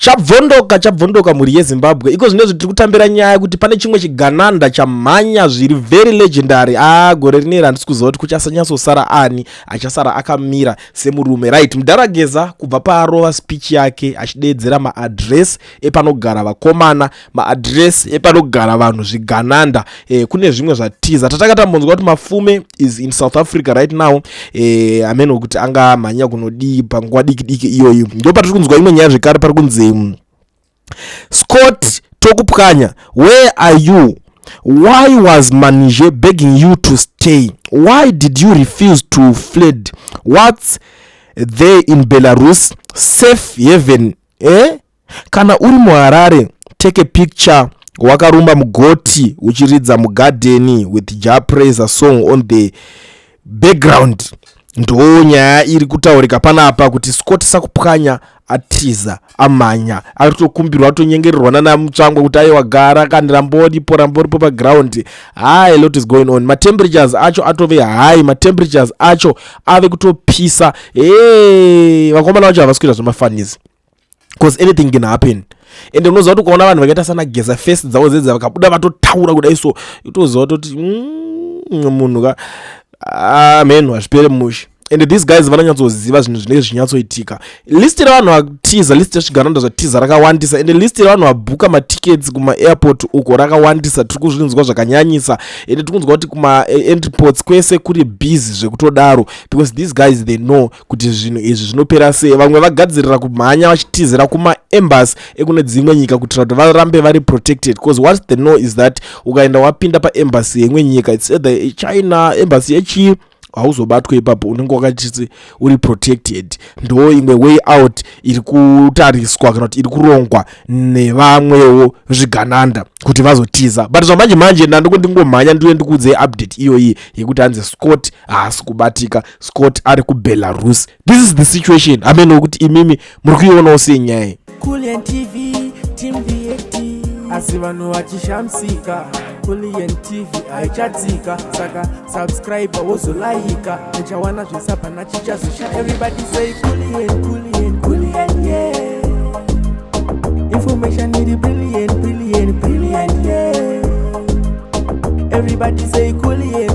Chabvondoka, chabvondoka, mhuri yeZimbabwe. Iko zvinezvi tiri kutambira nyaya kuti pane chimwe chigananda chamhanya zviri very legendary. A, gore rineri handisi kuziva kuti kuchasanyatsosara ani achasara akamira semurume. Right, mudhara Geza kubva paarova speech yake achideedzera maaddress epanogara vakomana, maaddress epanogara vanhu zvigananda, kune zvimwe zvatiza. Tatanga tambonzwa kuti Mafume is in South Africa right now. Ameno kuti angamhanya kunodii panguva diki diki iyoyo. Ndo patiri kunzwa imwe nyaya zvekare, pari kunzi Scott Tokupwanya, where are you? Why was Manije begging you to stay? Why did you refuse to fled? What's there in Belarus? Safe heaven, eh? Kana uri muHarare, take a picture wakarumba mugoti uchiridza mugadheni with Jah Prayzah song on the background. Ndo nyaya iri kutaurika panapa kuti Scott Sakupwanya atiza, amhanya, aritokumbirwa, atonyengererwa nanaMutsvangwa kuti aiwa, gara kandi, ramboripo, ramboripo paground. Hai, lot is going on. Matemperatures acho atove high, matemperatures acho ave kutopisa. E, vakomana vacho havasi kuita zvemafanisi because anything can happen. And unoziva kuti ukaona vanhu vakaita sana Geza, face dzavo dzedza vakabuda vatotaura kudai, so utoziva kutoti munhu ka amen, hazvipere mushe. And these guys vanonyatsoziva zvinhu zvinenge zvichinyatsoitika. List revanhu vatiza, list rezvigananda zvatiza rakawandisa, and list revanhu vabhuka matickets kumaairport uko rakawandisa. Tiri kuzvinzwa zvakanyanyisa, ende tiri kunzwa kuti kumaentry ports kwese kuri busy zvekutodaro, because these guys, they know kuti zvinhu izvi zvinopera sei. Vamwe vagadzirira kumhanya vachitizira kumaembassy ekune dzimwe nyika kuitira kuti varambe vari protected, because what they know is that ukaenda wapinda paembassy yeimwe nyika, it's either China embassy yechii, hauzobatwe ipapo, unenge wakachiti uri protected. Ndo imwe way out iri kutariswa kana kuti iri kurongwa nevamwewo zvigananda kuti vazotiza. But zvamanje manje ndandiko ndingomhanya ndiuye ndikuudzei update iyoyi yekuti hanzi Scott haasi kubatika, Scott ari kuBelarus. This is the situation. Amene kuti imimi muri kuionawo sei nyaya? Kulian TV, Team React. Asi vanhu vachishamisika, Kulian TV haichatsika. Saka subscribe, wozolaika, uchawana zvesapana chichazosha. Everybody say Kulian, Kulian, Kulian, yeah. Information iri brilliant, brilliant, brilliant, yeah. Everybody say Kulian.